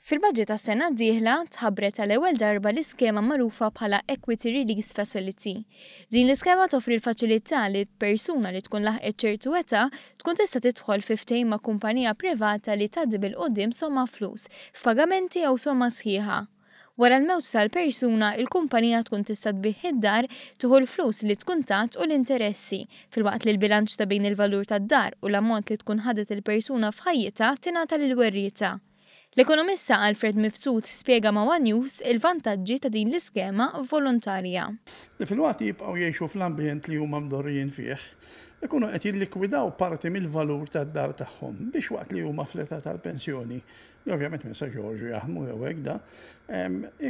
Fil-budget għas-sena d-dieħla tħabbret għall-ewwel darba l-iskema magħrufa bħala Equity Release Facility. Din l-iskema toffri l-faċilità li persuna li tkun laħqet ċertu età tkun tista' tidħol fi ftehim ma' kumpanija privata li tgħaddi bil-quddiem somma flus, f'pagamenti jew somma sħiħa. Wara l-mewt tal-persuna, il-kumpanija tkun tista' tbigħ id-dar, tieħu l-flus li tkun tat u l-interessi, filwaqt li l-bilanċ ta' bejn il-valur tad-dar u l-ammont li tkun ħadet il-persuna f'ħajjitha tingħata lill-werrieta. L-ekonomista Alfred Mifsud spjega ma' One News il-vantaġġi ta' din l-iskema volontarja. Li filwaqt li jibqgħu jgħixu fl-ambjent li huma mdorrijin fih, ikunu qed jillikwidaw parti mill-valur tad-dar tagħhom biex waqt li huma fl-età tal-pensjoni, li ovvjament ma jistgħux joħorġu jaħdmu jew hekk da,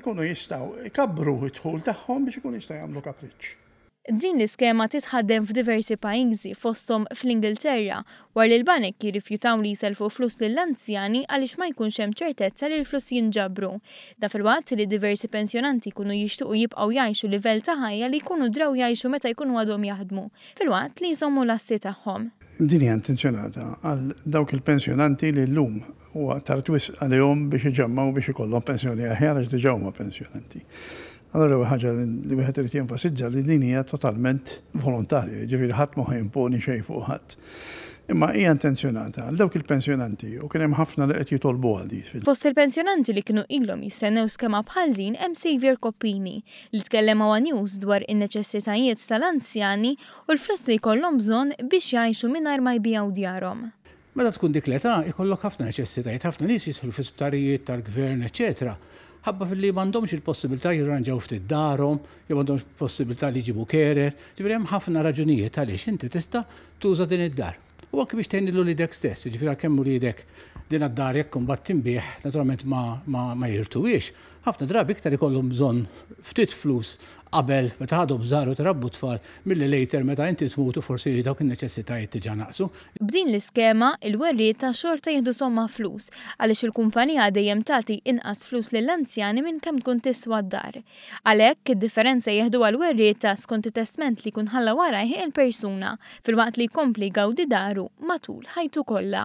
ikunu jistgħu jkabbru d-dħul tagħhom biex ikunu jistgħu jagħmlu kapriċċ. Din l-iskema titħaddem f'diversi pajjiżi fosthom fl-Ingilterra wara li l-banek jirrifjutaw li jsellfu flus lill-anzjani għaliex ma jkunx hemm ċertezza li l-flus jinġabru. Dan filwaqt li diversi pensjonanti jkunu jixtiequ jibqgħu jgħixu livell ta' ħajja li jkunu draw jgħixu meta jkunu għadhom jaħdmu, filwaqt li jżommu l-assi tagħhom. Din hija intenzjonata għal dawk il-pensjonanti li llum huwa tard wisq għalihom biex iġemmgħu biex ikollhom pensjoni aħjar għax diġà huma pensjonanti. Allura l-ewwel ħaġa li wieħed irid jenfasizza li din hija totalment volontarja, jiġifieri ħadd ma ħa jimponi xejn fuq ħadd. Imma hija intenzjonata għal dawk il-pensjonanti u kien hemm ħafna li qed jitolbuha din. Fost il-pensjonanti li kienu ilhom jistennew skema bħal din hemm Saviour Coppini, li tkellem ma' one News dwar in-neċessitajiet tal-anzjani u l-flus li jkollhom bżonn biex jgħixu mingħajr ma jbigħu djarhom. Meta tkun dik l-età ikollok ħafna neċessitajiet, ħafna nies jidħlu fi sptarijiet tal-gvern eċċetera ħabba filli m'għandhomx il-possibilità jirranġaw ftit darhom, jew m'għandhomx possibilità li jġibu carer, ġifieri hemm ħafna raġunijiet għaliex inti tista' tuża din id-dar. U anki biex tgħin lil uliedek stess, jiġifieri għalkemm uliedek din d-dar jekk imbagħad tinbiegħ naturalment ma ma ma jirtuhiex, Ħafna drabi iktar ikollhom bżonn ftit flus qabel meta għadhom żgħar u trabbu tfal milli later meta inti tmut u forsi dawk in-neċessitajiet diġà naqsu. B'din l-iskema, il-werrieta xorta jieħdu somma flus għaliex il-kumpanija dejjem tagħti inqas flus lill-anzjani minn kemm tkun tiswa d-dar. Għalhekk, id-differenza jieħduha l-werrieta skont it-testment li jkun ħalla warajh il-persuna, filwaqt li jkompli jgawdi daru matul ħajtu kollha.